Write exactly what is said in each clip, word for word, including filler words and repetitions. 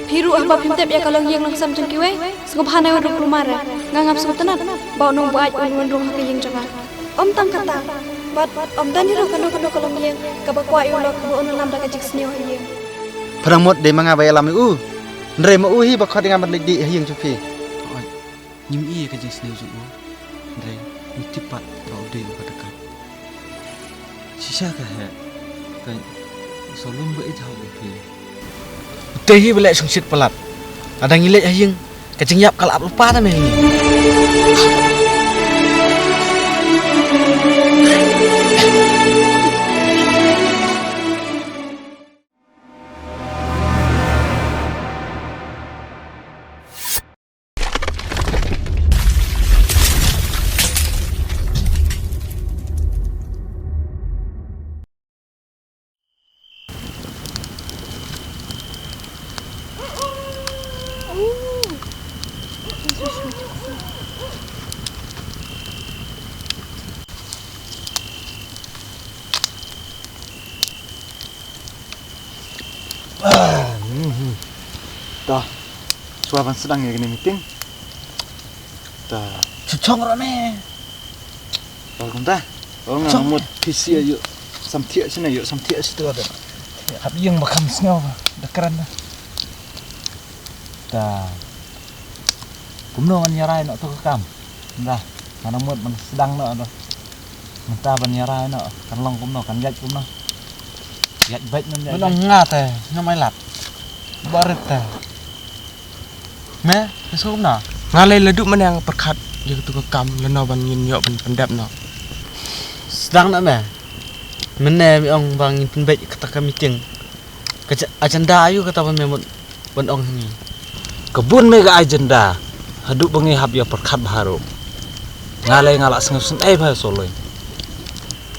Phi ruh haba phim tip ïa ka longïing longsem jong kiwei, sngewbha nai wan rung kulmar. Nga ngam sngewtynnat ba u nongbuaid un wan rung ha ka ïing jong nga. Ym tang kata, bad ym don hi ruh kano kano ka longïing kaba kwah ïa u lok ba un ïalam da ka jingsniew ha ïing. Pyrshang mut dei ma nga ba ïalam ïa u. Hynrei ma u hi ba khot ïa nga ban leit dih ha ïing jong phi. Hooid, ngim i ïa ka jingsniew jong u. Hynrei ngi tip pat ba u dei uba dkhot. Shisha ka heh, ka sawlum ba i jhau u phi. Te hi ba leh shongshit palat. Lada ngi leit ha ïing, ka jingïap ka la ap lypa da me hi. Ah, hmm, hmm. Ta, shuwa ban sdang ïa kane meeting. Ta. Chuchong ra me. Ol kumta. Ol nga mut phi shu ïoh samthiah shane, ïoh samthiah shi tu da. Hap ïeng ba kham sngew da kren da. Ta. Kumno ngan ïarai noh tu ka kam. Nda, nga dang mut ban sdang noh da. Mynta ban ïarai noh kan long kumno, kan ïaid kumno. Ïaid beit mynta. Mynta nga te ngam ai lad. Barit te. Me, me sngewbha. Nga lei la duh mynne nga pyrkhat ïa katu ka kam lano ban ngin ïoh ban pyndep noh. Sdang na me. Mynne me ong ba ngin pynbeit kata ka meeting. Ka ja-, agenda aïu kata ba me mut ban ong ha ngi. Ka bun me ka agenda. Haduh ba ngi hap ïa pyrkhat bha ruh. Nga lei nga la sngewsynei bha ïa u Soluin.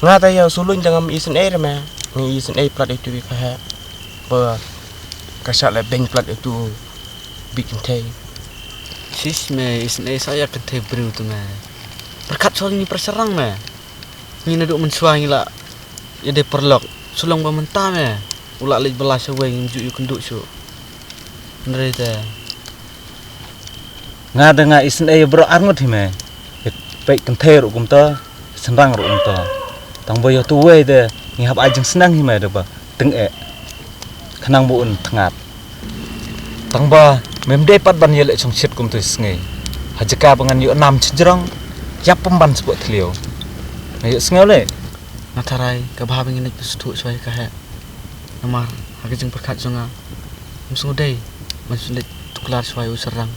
Nga te ïa u Soluin te ngam isynei re me. Ngi isynei palat ïa tu ka heh. Ba ka shah leh beiñ palat ïa tu. Bit kynthei. Sis me, isynei sa ïa kynthei briew tu me. Pyrkhat shuwa ngi pyrshang me. Ngi naduh mynshuwa ngi la ïa dei paralok. Shu long ba mynta me u la leit bylla shawei, ngim ju ïakynduh shuh. Hynrei te nga da nga isynei ïa baroh arngut hi me. Ïa peit kynthei ruh kumta, ïa shynrang ruh kumta. Tang ba ïa utu uwei te ngi hap ai jingsneng hi me da ba tyngeh. Khnang ba un thngat. Tang ba mem dei pat ban ïaleh shongshit kumta sngi. Ha jaka ba ngan ïoh nam shynrang, ïap pynban sha pdeng thliew. Nga ïohsngew leh. Nga tharai ka bha ba ngin leit pynsngewthuh shuwa ïa ka heh. Namar ha ka jingpyrkhat jong nga, ngam sngewdei ban leit tuklar shuwa ïa u shynrang.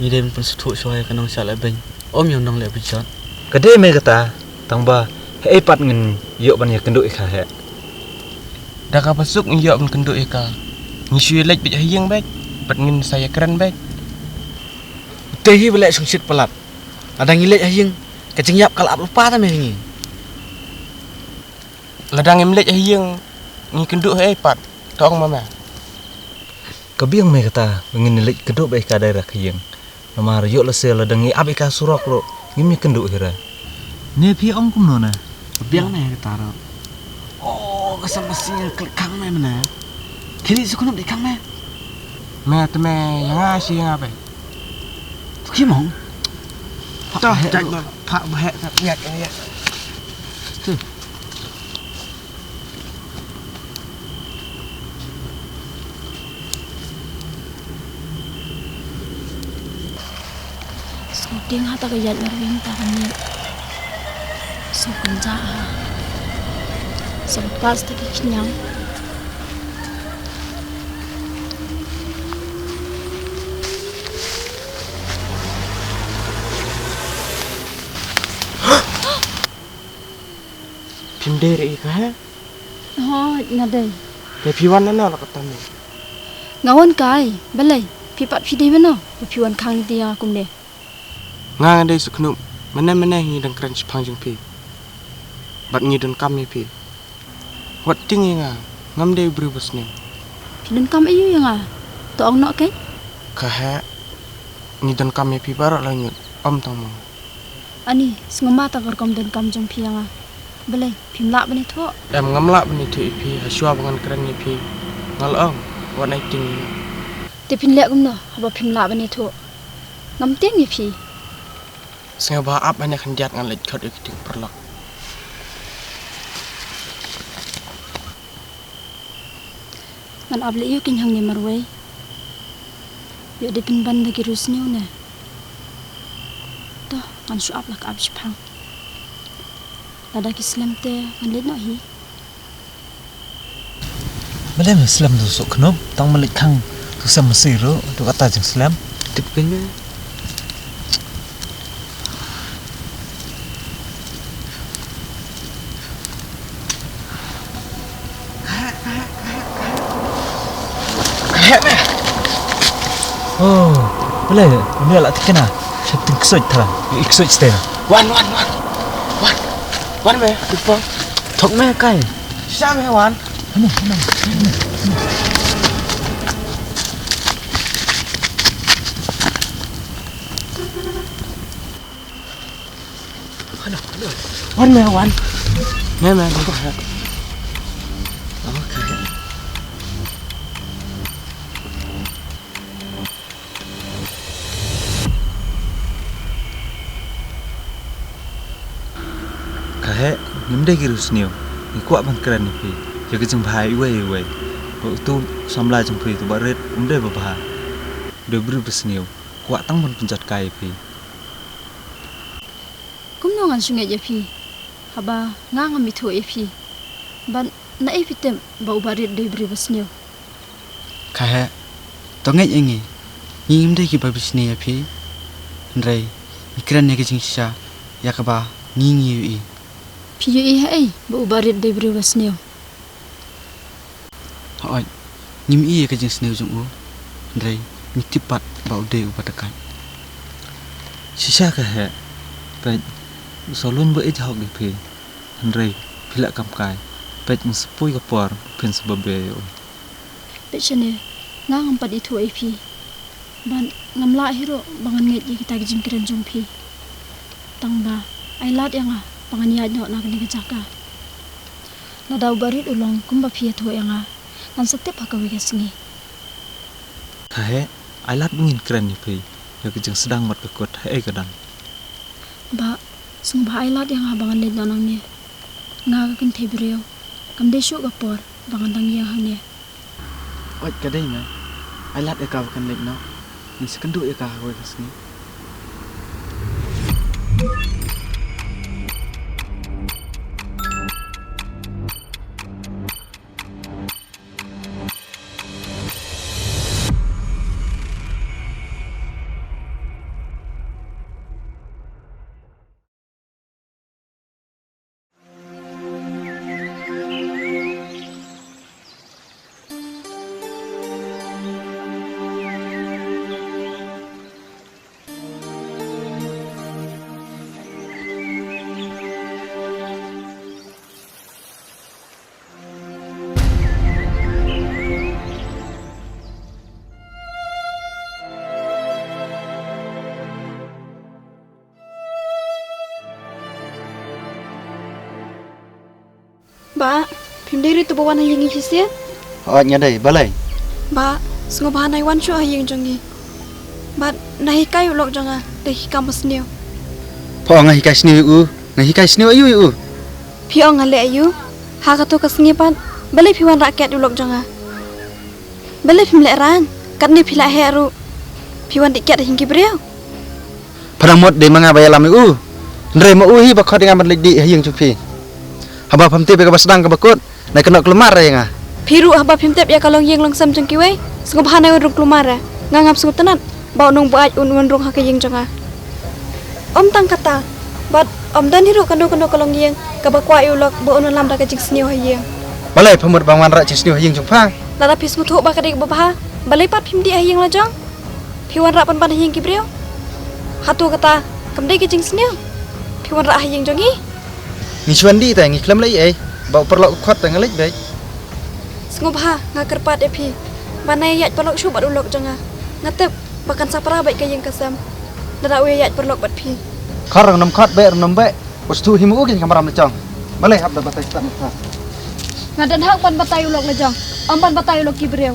Ngi dei ban pynsngewthuh shuwa ïa ka nongshah leh beiñ, ym ïa u nongleh bajot. Ka dei me kata, tang ba haei pat ngin ïoh ban ïakynduh ïa ka heh. Da kaba suk ngi ïoh ban kynduh ïa ka. Ngi shu ïaleit beit ha ïing beit, bad ngin sa ïakren beit. Te hi ba leh shongshit palat. Lada ngi leit ha ïing, ka jingïap ka la ap lypa da me ha ngi. Lada ngim leit ha ïing, ngi kynduh haei pat, to ong ma me. Ka biang me kata, ba ngin leit kynduh beit ïa ka direct ha ïing. Namar ïoh lehse lada ngi ap ïa ka surok ruh, ngim ïakynduh hi re. Ne phi ong kumno ne? Biang ne kata ruh. Oh, ka sam ka sing klik kang me mena. Khini su kunum di kang me. Me te me ïa nga shi ïa nga be. Tu ki mong. Phak. Toh, bahek jat tu. Phak bahek ta ïa ïa. Tu. Sngewding ha ta ka ïaid marwei mynta ka miet. Sngewkynjah ha. Sngewkynjah ta ki khñiang. Phim dei re ïa ka, he? Hooid, nga dei. Te phi wan nano la katta mynne? Nga wan kai, balei? Phi pat phi dei mano ba phi wan khang lynti ïa nga kumne? Nga, nga dei Sukhnum, mynne mynne ngi dang kren shaphang jong phi. Bad ngi donkam ïa phi. Wat tieng ïa nga, ngam dei u briew basniew. Phi donkam aïu ïa nga? To ong noh keiñ. Ka heh, ngi donkam ïa phi baroh laingut, ym tang ma nga. Ani, sngewma ta ka rukom donkam jong phi ïa nga. Balei, phim lah ban ïathuh? Em, ngam lah ban ïathuh ïa phi, ha shuwa ba ngan kren ïa phi. Nga la ong, wat nai tieng ïa nga. Te phin leh kumno haba phim lah ban ïathuh? Ngam tieng ïa phi. Sngewbha ap hangne khyndiat, ngan leit khot ïa ki tieng paralok. Ngan ap leh ïa u kynhang ne marwei. Ïoh dei pynban da ki riewsniew ne. To ngan shu ap la ka ap shipang. Lada ki slem te ngan leit noh hi. Balei me slem tu sok khnop, tang me leit khang tu sem masi ru, tu kata jeng slem. Tip kene. Oh, balei, balei la tikna. Sha ting ksoj tha, i ksoj ste. Wan, wan, wan. Wan. Wan me, tu pang. Thok me kai. Sha me wan. Wan me wan. Me me me. Okay. Ka heh, ngim dei ki riewsniew, ngi kwah ban kren ïa phi ïa ka jingbha iwei iwei. Ba utu u samla jong phi utu Bah Rit um dei ba bha. U dei u briew ba sniew, kwah tang ban pynjot kai ïa phi. Kumno ngan shu ngeit ïa phi haba nga ngam ithuh ïa phi? Bad naei phi tip ba u Bah Rit u dei u briew ba sniew? Ka heh, to ngeit ïa ngi. Ngi ngim dei kiba bishni ïa phi. Hynrei ngi kren ïa ka jingshisha ïa kaba ngi ngi ïohi. Phi ïohi haei ba u Bah Rit u dei u briew ba sniew? Hooid, ngim ïohi ïa ka jingsniew jong u. Hynrei ngi tip pat ba u dei uba dakaid. Shisha ka heh, peit, u Sawlun ba ïeit hok ïa phi. Hynrei phi lah kam kai, peit, ngin sa poi ka por phin sa babe ïa u. Peit shane, nga ngam pat ithuh ïa phi. Bad ngam lah hi ruh ba ngan ngeit ïa kita ki jingkren jong phi. Tang ba ai lad ïa nga ba ngan ïaid noh na kane ka jaka. Lada u Bah Rit u long kumba phi ïathuh ïa nga, ngan sa tip ha kawei ka sngi. Ka heh, ai lad ba ngin kren ïa phi ïa ka jingsdang bad ka kut haei ka dang. Bah, sngewbha ai lad ïa nga ba ngan leit noh nangne. Nga ka kynthei briew, kam dei shuh ka por ba ngan dang ïeng hangne. Hooid, ka dei me. Ai lad ïa ka ba kan leit noh. Ngin sa kynduh ïa ka ha kawei ka sngi. Bah, phim dei ruh tu ba wan ha ïing ngi shisien? Hooid nga dei, balei? Bah, sngewbha nai wan shuh ha ïing jong ngi. Bad nai hikai u lok jong nga da ki kam ba sniew. Pha ong nga hikai sniew ïa u, nga hikai sniew aïu ïa u? Phi ong nga leh aïu? Ha kato ka sngi pat, balei phi wanrah kiad ïa u lok jong nga? Balei phim lehraiñ? Katne phi la heh ruh, phi wan dih kiad ha ïing ki briew. Pha dang mut dei ma nga ba ïalam ïa u. Hynrei ma u hi ba khot ïa nga ban leit dih ha ïing jong phi. Haba pham tip ïa kaba sdang kaba kut, nai kynnoh khlem mar ïa nga. Phi ruh haba phim tip ïa ka longïing longsem jong kiwei, sngewbha nai wan rung khlem mar ïa nga. Ngam sngewtynnat ba u nongbuaid un wan rung ha ka ïing jong nga. Ym tang kata, bad ym don hi ruh kano kano ka longïing kaba kwah ïa u lok ba un wan lam da ka jingsniew ha ïing. Balei pha mut ban wanrah jingsniew ha ïing jong pha? Lada phi sngewthuh ba ka dei kaba bha, balei pat phim dih ha ïing la jong? Phi wanrah pynban ha ïing ki briew. Hato kata kam dei ka jingsniew? Phi wanrah ha ïing jong ngi. Ngi shu wan dih te ngi khlem leh ei ei. Ba u paralok u khot te nga leit beit. Sngewbha nga kyrpad ïa phi ba nai ïaid paralok shuh bad u lok jong nga. Nga tip ba kan sa pra beit ka ïing ka sem lada u ïaid paralok bad phi. Khot ruh ngam khot, beh ruh ngam beh. Ko shu hi ma u ki kamram la jong. Balei hap da batai stad ma pha? Nga don hok ban batai u lok la jong, ym ban batai u lok ki briew.